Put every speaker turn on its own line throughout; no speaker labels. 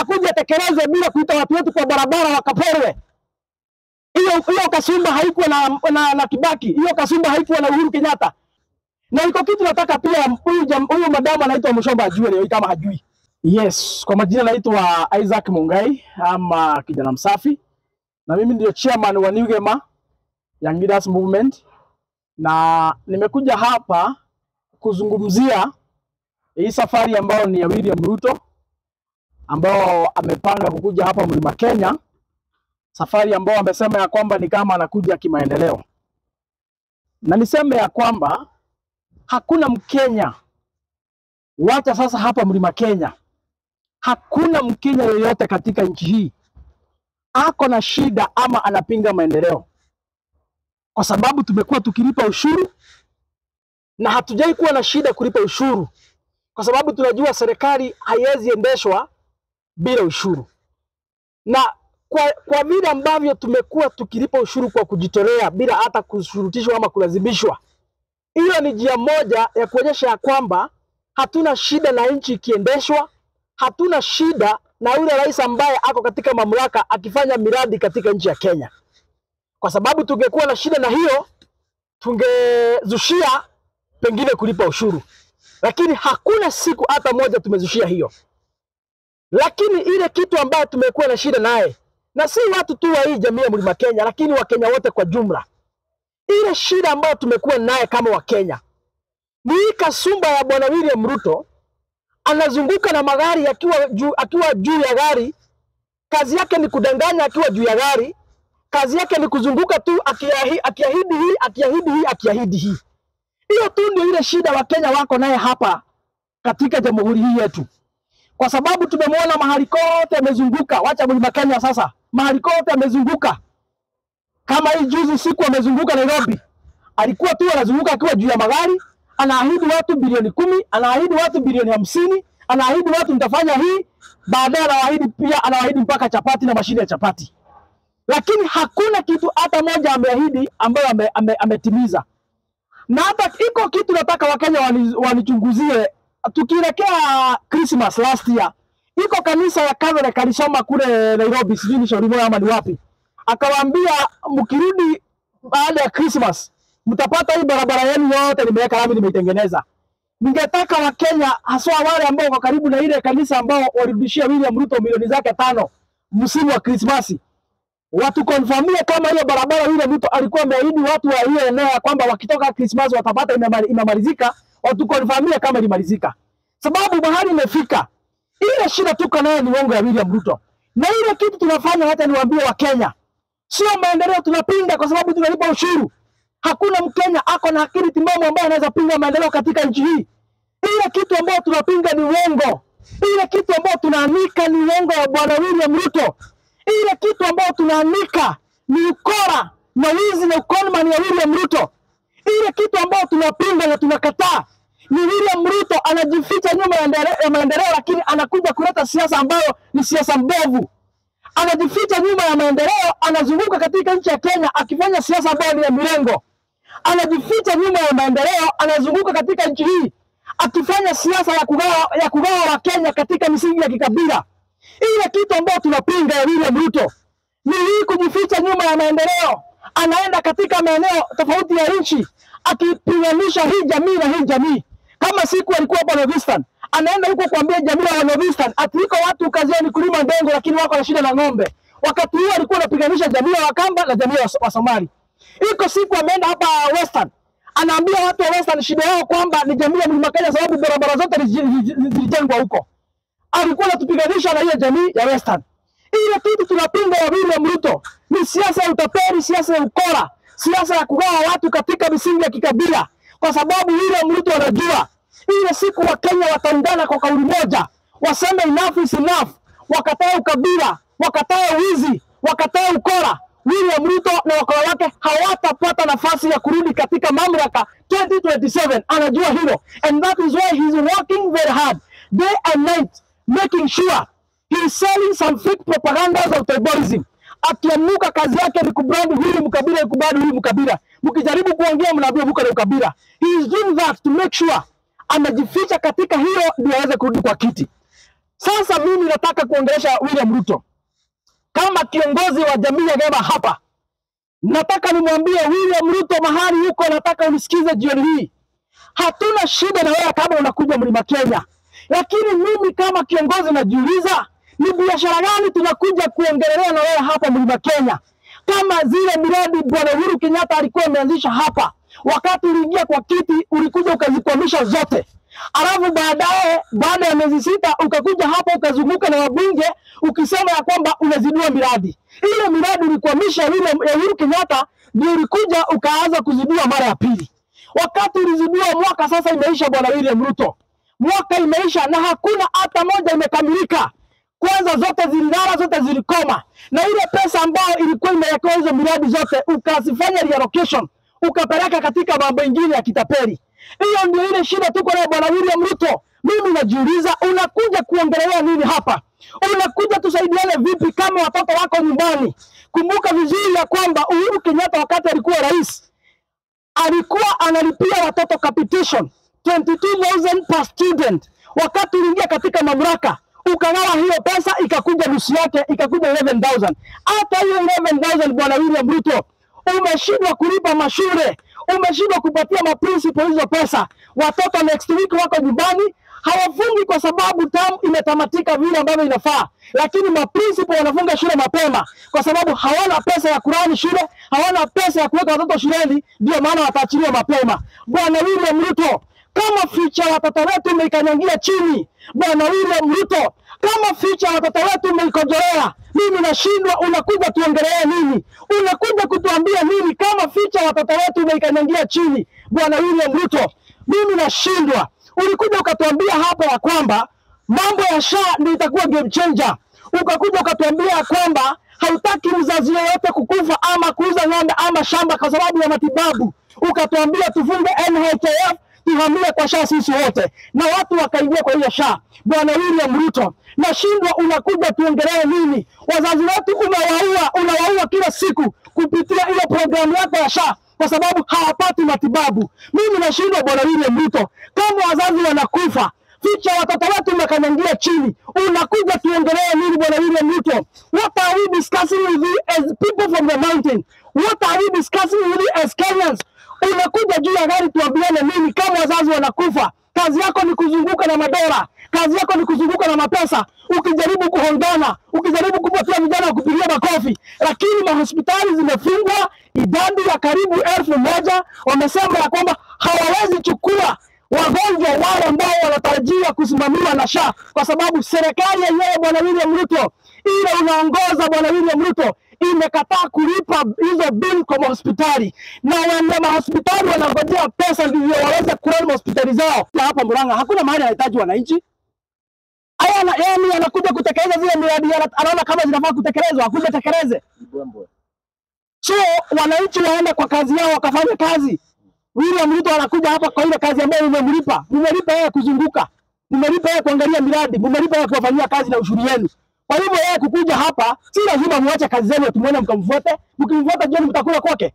akuje atekeleze bila kuita watu wetu kwa barabara wakaporwe. Hiyo kasumba haikuwa na Kibaki, hiyo kasumba haikuwa na Uhuru Kenyatta. Na iko kitu nataka pia huyu madamu anaitwa Muchomba ajue leo kama hajui. Yes, kwa majina naitwa Isaac Mungai ama kijana msafi. Na mimi ndio chairman wa New Gema Young Leaders Movement. Na nimekuja hapa kuzungumzia hii safari ambayo ni ya William Ruto, ambao amepanga kukuja hapa Mlima Kenya. Safari ambayo amesema ya kwamba ni kama anakuja kimaendeleo. Na niseme ya kwamba hakuna Mkenya, wacha sasa hapa Mlima Kenya, hakuna Mkenya yoyote katika nchi hii ako na shida ama anapinga maendeleo. Kwa sababu tumekuwa tukilipa ushuru na hatujai kuwa na shida kulipa ushuru, kwa sababu tunajua serikali haiwezi endeshwa bila ushuru. Na kwa vile ambavyo tumekuwa tukilipa ushuru kwa kujitolea bila hata kushurutishwa ama kulazimishwa, hiyo ni njia moja ya kuonyesha ya kwamba hatuna shida na nchi ikiendeshwa, hatuna shida na yule rais ambaye ako katika mamlaka akifanya miradi katika nchi ya Kenya. Kwa sababu tungekuwa na shida na hiyo, tungezushia pengine kulipa ushuru. Lakini hakuna siku hata moja tumezushia hiyo. Lakini ile kitu ambayo tumekuwa na shida naye, na si watu tu wa hii jamii ya Mlima Kenya, lakini Wakenya wote kwa jumla, ile shida ambayo tumekuwa naye kama Wakenya ni hii kasumba ya Bwana William Ruto. Anazunguka na magari akiwa juu ya gari. Kazi yake ni kudanganya akiwa juu ya gari. Kazi yake ni kuzunguka tu akiahidi hii, akiahidi hii, akiahidi hii. Hiyo tu ndio ile shida Wakenya wako naye hapa katika jamhuri hii yetu. Kwa sababu tumemwona mahali kote amezunguka, wacha Mlima Kenya sasa, mahali kote amezunguka. Kama hii juzi siku amezunguka Nairobi, alikuwa tu anazunguka akiwa juu ya magari, anaahidi watu bilioni 10, anaahidi watu bilioni 50, anaahidi watu mtafanya hii, baadaye anaahidi pia, anaahidi mpaka chapati na mashine ya chapati. Lakini hakuna kitu hata moja ameahidi ambayo ametimiza. Na hata iko kitu nataka Wakenya wanichunguzie. Tukielekea Christmas last year, iko kanisa ya Catholic alisoma kule Nairobi, sijui ni Shauri Moyo ama ni wapi. Akawaambia mkirudi baada ya Christmas mtapata hii barabara yenu yote nimeweka lami, nimeitengeneza. Ningetaka Wakenya haswa wale ambao wako karibu na ile kanisa ambao walirudishia William Ruto milioni zake 5 msimu wa Christmas, watu konfirmie kama hiyo barabara William Ruto alikuwa ameahidi watu wa hiyo eneo kwamba wakitoka Christmas watapata imemalizika, watu konfirmie kama ilimalizika. Sababu bahari imefika. Ile shida tuko nayo ni uongo ya William Ruto. Na ile kitu tunafanya, hata niwaambie Wakenya, sio maendeleo tunapinga kwa sababu tunalipa ushuru. Hakuna Mkenya ako na akili timamu ambaye anaweza pinga maendeleo katika nchi hii. Ile kitu ambayo tunapinga ni uongo. Ile kitu ambayo tunaanika ni uongo wa Bwana William Ruto. Ile kitu ambayo tunaanika ni ukora na wizi na ukonman ya William Ruto. Ile kitu ambayo tunapinga na tunakataa ni William Ruto anajificha nyuma ya maendeleo, lakini anakuja kuleta siasa ambayo ni siasa mbovu. Anajificha nyuma ya maendeleo, anazunguka katika nchi ya Kenya akifanya siasa ambayo ni ya mirengo. Anajificha nyuma ya maendeleo, anazunguka katika nchi hii akifanya siasa ya kugawa Wakenya katika misingi ya kikabila. Ile kitu ambayo tunapinga ya William Ruto ni hii kujificha nyuma ya maendeleo. Anaenda katika maeneo tofauti ya nchi akipiganisha hii jamii na hii jamii. Kama siku alikuwa hapa Northeastern, anaenda huko kuambia jamii ya Northeastern ati iko watu kazini kulima ndengo lakini wako na shida na ng'ombe. Wakati huo alikuwa anapiganisha jamii ya Wakamba na jamii ya Somali. Iko siku ameenda hapa Western, anaambia watu wa Western shida yao kwamba ni jamii ya Mlima Kenya sababu barabara zote zilijengwa huko. Alikuwa anatupiganisha na hiyo jamii ya Western. Ile kitu tunapinga ya William Ruto ni siasa ya utapeli, siasa ya ukora, siasa ya kugawa watu katika misingi ya kikabila. Kwa sababu William Ruto anajua ile siku wa Kenya wataungana kwa kauli moja, waseme enough is enough, wakatae ukabila, wakatae wizi, wakatae ukora, William Ruto na wakora wake hawatapata nafasi ya kurudi katika mamlaka 2027. Anajua hilo, and that is why he's working very hard day and night, making sure he is selling some fake propagandas of tribalism. Akiamuka kazi yake ni kubrand huyu mkabila, kubrand huyu mkabila. Mkijaribu kuongea mnaambiwa mko na ukabila. He is doing that to make sure amejificha katika hilo ndio aweze kurudi kwa kiti. Sasa mimi nataka kuongelesha William Ruto kama kiongozi wa jamii ya Gema hapa. Nataka nimwambie William Ruto mahali huko, nataka unisikize jioni hii. Hatuna shida na wewe kama unakuja Mlima Kenya, lakini mimi kama kiongozi najiuliza ni biashara gani tunakuja kuongelea na wewe hapa Mlima Kenya, kama zile miradi Bwana Uhuru Kenyatta alikuwa ameanzisha hapa. Wakati uliingia kwa kiti ulikuja ukazikwamisha zote, alafu baadaye, baada ya miezi 6 ukakuja hapa ukazunguka na wabunge ukisema ya kwamba unazidua miradi. Ile miradi ulikwamisha Uhuru Kenyatta ndio ulikuja ukaanza kuzidua mara ya pili. Wakati ulizidua mwaka sasa imeisha, Bwana William Ruto, mwaka imeisha na hakuna hata moja imekamilika. Kwanza zote zililala, zote zilikoma, na ile pesa ambayo ilikuwa imewekewa hizo miradi zote ukazifanya reallocation, ukapeleka katika mambo mengine ya kitapeli. Hiyo ndio ile shida tuko nayo Bwana William Ruto. Mimi najiuliza unakuja kuongelea nini hapa? Unakuja tusaidiane vipi kama watoto wako nyumbani? Kumbuka vizuri ya kwamba Uhuru Kenyatta wakati alikuwa rais alikuwa analipia watoto capitation 22,000 per student. Wakati uliingia katika mamlaka ukagawa hiyo pesa ikakuja nusu yake, ikakuja 11,000. Hata hiyo 11,000 Bwana William Ruto umeshindwa kulipa mashule, umeshindwa kupatia maprincipal hizo pesa. Watoto next week wako nyumbani, hawafungi kwa sababu term imetamatika vile ambavyo inafaa, lakini maprincipal wanafunga shule mapema kwa sababu hawana pesa ya kurani shule, hawana pesa ya kuweka watoto shuleni, ndio maana wataachiliwa mapema. Bwana William Ruto, kama future watoto wetu umeikanyangia chini, Bwana William Ruto, kama future watoto wetu umeikojolea, mimi nashindwa, unakuja tuongelee nini? Unakuja kutuambia nini kama future watoto wetu umeikanyangia chini? Bwana William Ruto, mimi nashindwa. Ulikuja ukatuambia hapa ya kwamba mambo ya SHA ndio itakuwa game changer. Ukakuja ukatuambia kwamba hautaki mzazi yeyote kukufa ama kuuza ng'ombe ama shamba kwa sababu ya matibabu. Ukatuambia tufunge NHIF, tuhamie kwa SHA sisi wote, na watu wakaingia kwa hiyo SHA. Bwana William Ruto, nashindwa, unakuja tuongelee nini? Wazazi wetu umewaua, unawaua kila siku kupitia ile programu yako ya SHA kwa sababu hawapati matibabu. Mimi nashindwa Bwana William Ruto, kama wazazi wanakufa, ficha watoto wetu umekanyangia chini, unakuja tuongelee nini Bwana William Ruto? What are we discussing with you as people from the mountain? What are we discussing with you as Kenyans? Unakuja juu ya gari tuambiane nini kama wazazi wanakufa? Kazi yako ni kuzunguka na madola, kazi yako ni kuzunguka na mapesa, ukijaribu kuhongana, ukijaribu kupatia vijana wa kupigia makofi, lakini mahospitali zimefungwa, idadi ya karibu 1,000 wamesema ya kwamba hawawezi chukua wagonjwa wale ambao wanatarajiwa kusimamiwa na SHA kwa sababu serikali yenyewe Bwana William Ruto, ile unaongoza Bwana William Ruto, imekataa kulipa hizo bill kwa mahospitali, na wenye mahospitali wanangojea pesa ndivyo waweze kurun hospitali zao. Na hapa Murang'a hakuna mahali anahitaji wananchi. Yaani anakuja kutekeleza zile miradi anaona kama zinafaa kutekelezwa, akuja tekeleze. So wananchi waende kwa kazi yao wakafanye kazi. William Ruto anakuja hapa kwa ile kazi ambayo umemlipa. Umelipa yeye kuzunguka, umelipa yeye kuangalia miradi, umelipa yeye kuwafanyia kazi na ushuru wenu. Kwa hivyo yeye kukuja hapa si lazima muache kazi zenu tumuone mkamfuate. Mkimfuata jioni mtakula kwake.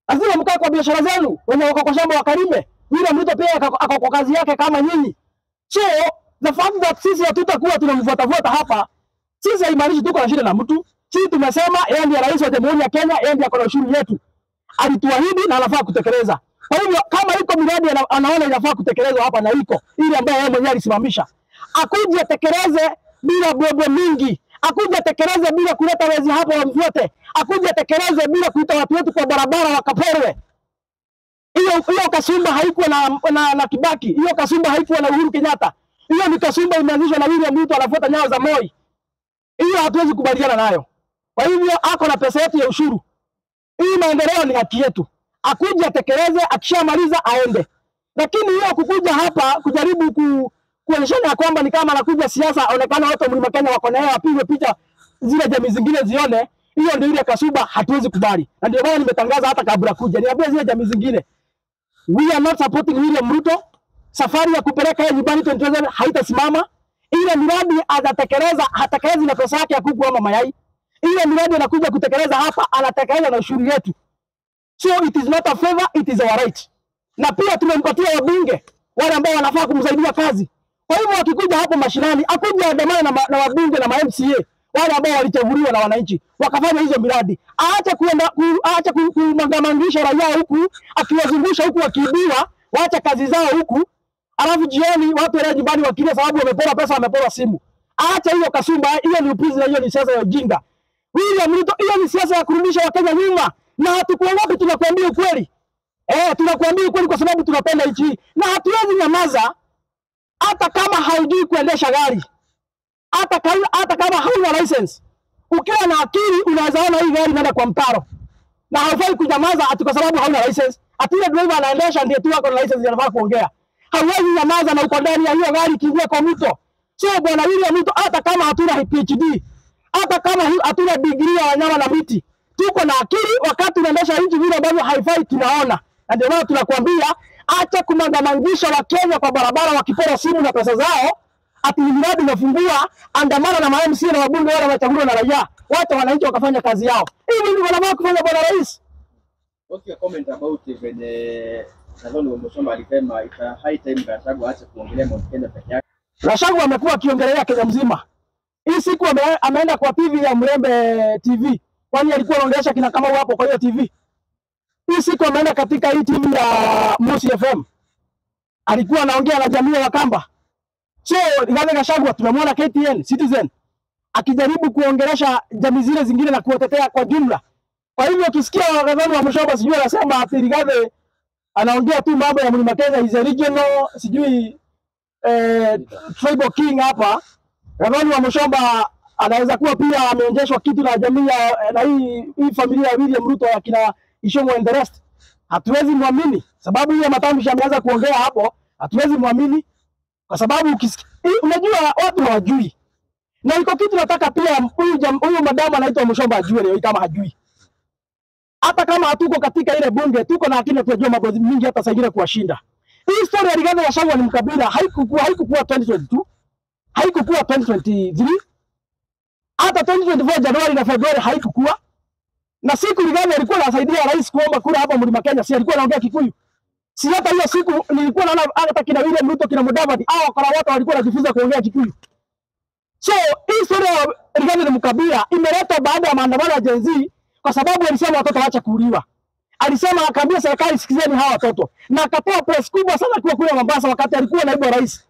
Lazima mkae kwa biashara zenu, wenye wako kwa shamba wakalime. William Ruto pia ako kwa kazi yake kama nyinyi. So the fact that sisi hatutakuwa tunamfuata hapa, sisi haimaanishi tuko na shida na mtu. Sisi tumesema yeye ndiye rais wa Jamhuri ya Kenya, yeye ndiye ako na ushuru yetu. Alituahidi na anafaa kutekeleza. Kwa hivyo kama iko miradi anaona inafaa kutekelezwa hapa na iko ile ambayo yeye mwenyewe alisimamisha, akuje atekeleze bila bobo mingi, akuje atekeleze bila kuleta wezi hapo wamfuate, akuje atekeleze bila kuita watu wetu kwa barabara wakaporwe. Hiyo kasumba haikuwa na Kibaki, hiyo kasumba haikuwa na Uhuru Kenyatta. Hiyo ni kasumba imeanzishwa na William Ruto, anafuata nyayo za Moi. Hiyo hatuwezi kubaliana nayo. Kwa hivyo ako na pesa yetu ya ushuru. Hii maendeleo ni haki yetu. Akuje atekeleze, akishamaliza aende. Lakini hiyo kukuja hapa kujaribu kuonyeshana kwamba ni kama anakuja siasa, aonekana watu wa Mlima Kenya wako na yeye, apigwe picha zile jamii zingine zione, hiyo ndio ile kasuba hatuwezi kubali. Na ndio maana nimetangaza hata kabla kuja, niambie zile jamii zingine, we are not supporting William Ruto. Safari ya kupeleka yeye nyumbani 2027 haitasimama. Ile miradi atatekeleza, hatekelezi na pesa yake ya kuku ama mayai. Ile miradi anakuja kutekeleza hapa, anatekeleza na ushuru yetu. So it is not a favor, it is our right. Na pia tumempatia wabunge wale ambao wanafaa kumsaidia kazi. Kwa hivyo akikuja hapo mashinani, akuja andamana na wabunge na ma MCA wale ambao walichaguliwa na wananchi wakafanya hizo miradi. Aache kuenda aache kumangamangisha raia huku, akiwazungusha huku wakiibiwa, waacha kazi zao huku, alafu jioni watu wale nyumbani wakilia sababu wamepora pesa, wamepora simu. Aacha hiyo kasumba, hiyo ni upuzi na hiyo ni siasa ya ujinga. William Ruto, hiyo ni siasa ya kurudisha Wakenya nyuma, na hatukuogopi, tunakuambia ukweli. Tunakuambia ukweli kwa sababu tunapenda nchi hii na hatuwezi nyamaza. Hata kama haujui kuendesha gari, hata kama hauna license, ukiwa na akili unaweza ona hii gari inaenda kwa mtaro, na haufai kunyamaza ati kwa sababu hauna license. Ati ile driver anaendesha ndiye tu ako na license anafaa kuongea. Hauwezi nyamaza na uko ndani ya hiyo gari ikiingia kwa mto. So bwana William Ruto, hata kama hatuna PhD, hata kama hatuna degree ya wanyama na miti, tuko na akili. Wakati unaendesha nchi vile ambavyo haifai, tunaona. Na ndio maana tunakuambia acha kumangamangisha Wakenya kwa barabara wakipora simu na pesa zao, ati miradi inafungua. Andamana na ma MCA na wabunge wale wachaguliwa na raia, wacha wananchi wakafanya kazi yao. Hivi ndivyo wanafaa kufanya, bwana rais.
What's your comment about venye nadhani Wamuchomba alisema it's a high time Gachagua aache kuongelea Mount Kenya peke yake?
Gachagua amekuwa akiongelea Kenya mzima. Hii siku ameenda kwa TV ya Mrembe TV. Kwani alikuwa anaongelesha kina Kamau hapo kwa hiyo TV? Hii siku ameenda katika hii TV ya Mosi FM. Alikuwa anaongea na jamii ya Wakamba. So Rigathi Gachagua tunamwona KTN, Citizen, akijaribu kuongelesha jamii zile zingine na kuwatetea kwa jumla. Kwa hivyo ukisikia Gathoni Wamuchomba sijui anasema ati Rigathi anaongea tu mambo ya Mlima Kenya, is a regional sijui tribal king hapa. Gathoni Wamuchomba anaweza kuwa pia ameonjeshwa kitu na jamii na hii familia ya William Ruto ya kina Ishomo and the rest. Hatuwezi muamini sababu hiyo matamshi ameanza kuongea hapo, hatuwezi muamini kwa sababu unajua watu hawajui. Na iko kitu nataka pia huyu madamu anaitwa Wamuchomba ajue leo kama hajui. Hata kama hatuko katika ile bunge, tuko na akili, tunajua mambo mingi hata saa ingine kuwashinda. Hii story ya Rigathi Gachagua ni mkabila haikukuwa 2022, haikukuwa 2023, hata 2024 Januari na Februari haikukuwa. Na siku Rigathi alikuwa anasaidia rais kuomba kura hapa Mlima Kenya, si alikuwa anaongea Kikuyu? Si hata hiyo siku nilikuwa naona hata kina William Ruto, kina Mudavadi, hao kwa watu walikuwa wanajifunza kuongea Kikuyu. So hii story ya Rigathi ni mkabila imeletwa baada ya maandamano ya Gen Z, kwa sababu alisema watoto waache kuuliwa. Alisema, akaambia serikali sikizeni hawa watoto, na akatoa press kubwa sana kwa kule Mombasa wakati alikuwa naibu wa rais.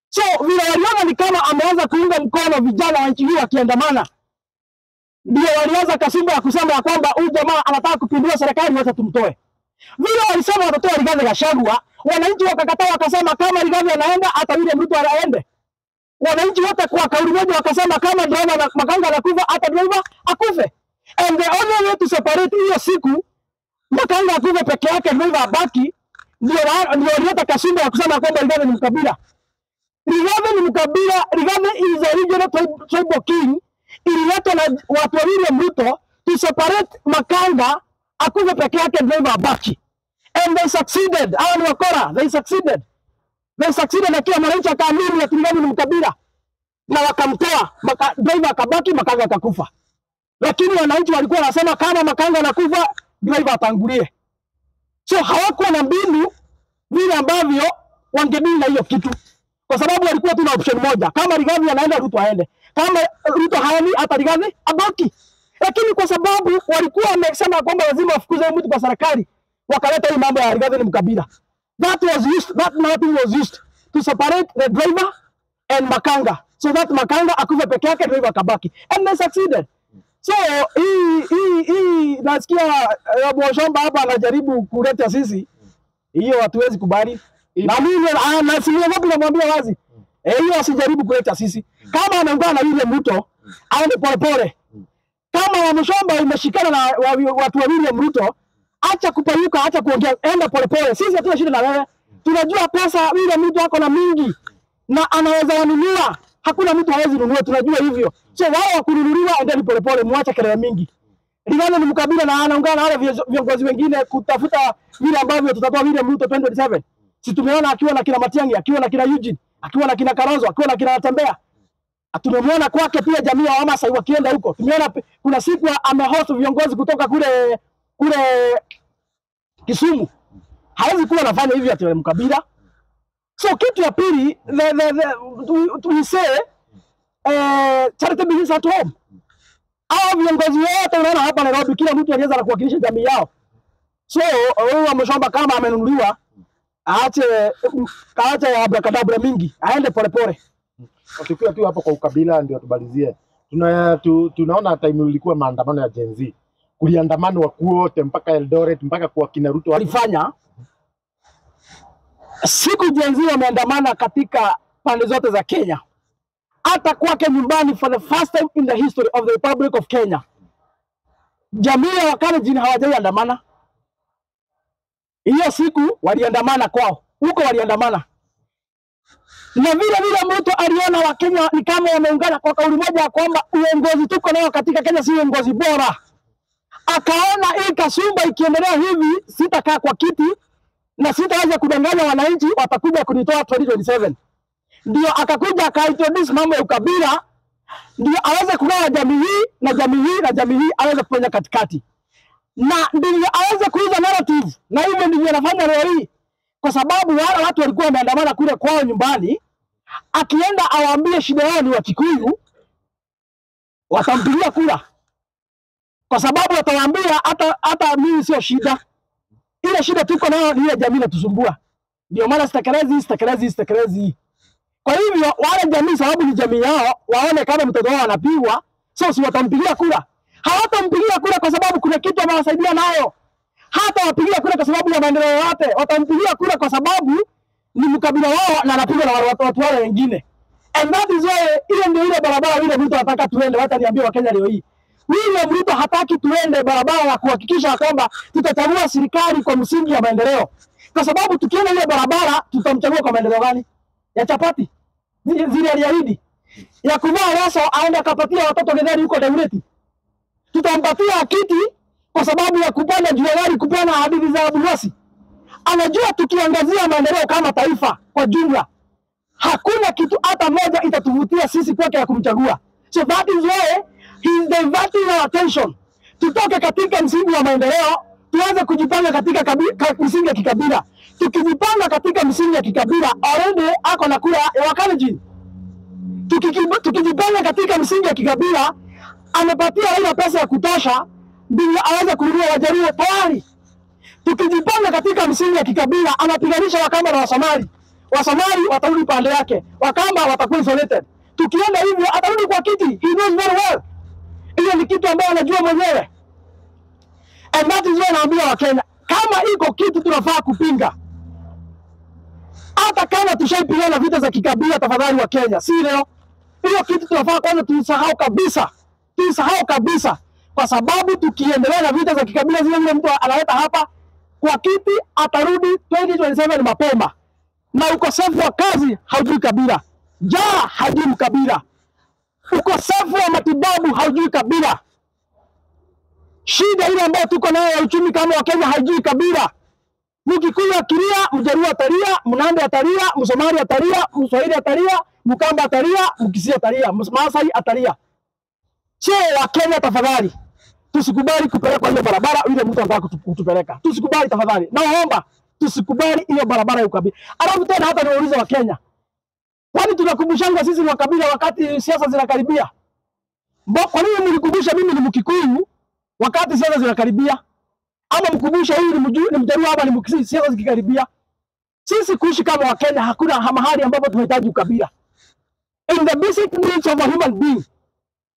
So vile waliona ni kama ameanza kuunga mkono vijana wa nchi hii wakiandamana, ndio walianza kasumba ya kusema ya kwamba huyu jamaa anataka kupindua serikali, wacha tumtoe. Vile walisema watatoa Rigathi Gachagua, wananchi wakakataa, wakasema kama Rigathi anaenda hata William Ruto anaende. Wananchi wote kwa kauli moja wakasema kama driver Makanga anakufa hata driver akufe. And the only way to separate hiyo siku Makanga akufe peke yake, driver abaki, ndio walileta kasumba ya kusema kwamba Rigathi ni mkabila. Rigathi ni mkabila, Rigathi is a regional tribal king. Ililetwa na watu wa William Ruto to separate Makanga akufe peke yake, driver abaki. And they succeeded. Hawa ni wakora, they succeeded. They succeeded na kila mwananchi akaamini ati Rigathi ni mkabila. Na wakamtoa, driver akabaki, Makanga akakufa. Lakini wananchi walikuwa wanasema kama Makanga anakufa, driver atangulie. So hawakuwa na mbinu vile ambavyo wangedili na hiyo kitu, kwa sababu walikuwa tu na option moja: kama Rigathi anaenda, Ruto aende; kama Ruto haendi, hata Rigathi abaki. Lakini kwa sababu walikuwa wamesema kwamba lazima wafukuze mtu kwa serikali, wakaleta hii mambo ya Rigathi ni mkabila. That was used, that narrative was used to separate the driver and Makanga, so that Makanga akufe peke yake, driver akabaki, and they succeeded. So hii nasikia Wamuchomba hapa anajaribu kuleta sisi hiyo, hatuwezi kubali. Na mimi na siogopi, namwambia wazi. Hiyo asijaribu kuleta sisi. Kama anaungana na William Ruto, aende polepole. Kama Wamuchomba umeshikana na watu wa William Ruto, acha kupayuka, acha kuongea, enda polepole. Sisi hatuna shida na wewe. Tunajua pesa William Ruto ako na mingi na anaweza wanunua. Hakuna mtu hawezi nunua, tunajua hivyo. So wao wakununuliwa, endeni polepole, muache kelele mingi. Rigathi ni mkabila na anaungana na wale viongozi wengine kutafuta vile ambavyo tutatoa William Ruto 2027. Si tumeona akiwa na kina Matiang'i, akiwa na kina Eugene, akiwa na kina Kalonzo, akiwa na kina Natembeya. Tumemwona kwake pia jamii ya Wamasai wakienda huko. Tumeona kuna siku amehost viongozi kutoka kule Kisumu. Hawezi kuwa anafanya hivi ati mkabila. So kitu ya pili, we say charity begins at home. Hao viongozi wote unaona hapa Nairobi, kila mtu aliweza na kuwakilisha jamii yao. So huyu Wamuchomba kama amenunuliwa, aache abracadabra mingi, aende polepole.
Tukiwa tu hapo kwa ukabila ndio tumalizie. Tunaona time ulikuwa maandamano ya Gen Z. Kuliandamanwa kwote mpaka Eldoret, mpaka kwa kina Ruto.
Walifanya siku Gen Z wameandamana katika pande zote za Kenya, hata kwake nyumbani, for the first time in the history of the Republic of Kenya, jamii ya Wakalenjin hawajaiandamana. Hiyo siku waliandamana kwao huko, waliandamana na vile vile mtu aliona Wakenya ni kama wameungana kwa kauli moja ya kwamba uongozi tuko nao katika Kenya si uongozi bora. Akaona hii kasumba ikiendelea hivi, sitakaa kwa kiti na sitaweza kudanganya wananchi, watakuja kunitoa 2027. Ndio akakuja akaintroduce mambo ya ukabila, ndio aweze kugawa jamii hii na jamii hii na jamii hii, aweze kufanya katikati, na ndio aweze kuuza narrative, na hivyo ndivyo anafanya leo hii, kwa sababu wale watu walikuwa wameandamana kule kwao nyumbani, akienda awaambie shida yao ni Wakikuyu, watampigia kura, kwa sababu watawaambia hata mimi sio shida, ile shida tuko nayo ni ile jamii inatusumbua, ndio maana sitekelezi sitekelezi sitekelezi. Kwa hivyo wale jamii, sababu ni jamii yao, waone kama mtoto wao anapigwa, so si watampigia kura? Hawatampigia kura kwa sababu kuna kitu amewasaidia nayo. Hata wapigia kura kwa sababu ya maendeleo yote, watampigia kura kwa sababu ni mkabila wao na anapigwa na watu wale wengine. And that is why ile ndio ile barabara ile mtu anataka tuende. Wacha niambie Wakenya leo hii, William Ruto hataki tuende barabara ya kuhakikisha kwamba tutachagua serikali kwa msingi ya maendeleo, kwa sababu tukienda ile barabara tutamchagua kwa maendeleo gani? Ya chapati zile aliahidi, ya kuvaa leso aende akapatia watoto githeri huko Dagoretti. Tutampatia kiti kwa sababu ya kupanda juu ya gari kupeana hadithi za Abulwasi. Anajua tukiangazia maendeleo kama taifa kwa jumla, hakuna kitu hata moja itatuvutia sisi kwake ya kumchagua. So that is why he is diverting our attention. Tutoke katika msingi wa maendeleo, tuanze kujipanga katika msingi ya kikabila. Tukijipanga katika msingi ya kikabila, already ako na kura ya Wakalenjin. Tukijipanga katika msingi ya kikabila, amepatia Raila pesa ya kutosha ndio aweze kununua Wajaluo tayari. Tukijipanga katika msingi ya kikabila, anapiganisha Wakamba na Wasomali. Wasomali watarudi pande yake, Wakamba watakuwa isolated. Tukienda hivyo atarudi kwa kiti. He knows very well. Hiyo ni kitu ambayo anajua mwenyewe. And that is why naambia Wakenya, kama iko kitu tunafaa kupinga, hata kama tushaipigana vita za kikabila, tafadhali wa Kenya, si leo. Hiyo kitu tunafaa kwanza tuisahau kabisa, tuisahau kabisa, kwa sababu tukiendelea na vita za kikabila zile zile mtu analeta hapa kwa kiti, atarudi 2027 mapema. Na ukosefu wa kazi haujui kabila, njaa haujui mkabila, ukosefu wa matibabu haujui kabila, shida ile ambayo tuko nayo ya uchumi kama Wakenya haijui kabila. Mkikuyu akilia, Mjaluo atalia, Mnandi atalia, Msomali atalia, Mswahili atalia, Mkamba atalia, Mkisii atalia, Maasai atalia. So Wakenya tafadhali, tusikubali kupelekwa hiyo barabara ile mtu anataka kutupeleka. Tusikubali tafadhali. Naomba tusikubali hiyo barabara ya ukabila. Alafu tena hata niwaulize Wakenya, kwani tunakumbushanga sisi ni wakabila wakati siasa zinakaribia? Kwa nini mlikumbusha mimi ni Mkikuyu wakati siasa zinakaribia? Ama mkumbusha huyu ni Mjaluo ama ni Mkisii siasa zikikaribia? Sisi kuishi kama Wakenya hakuna mahali ambapo tunahitaji ukabila. In the basic needs of a human being,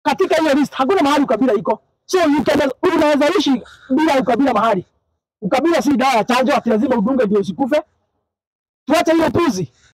katika hiyo list hakuna mahali ukabila iko. So you can, unaweza ishi bila ukabila mahali. Ukabila si dawa ya chanjo ati lazima udunge ndio usikufe. Tuache hiyo puzi.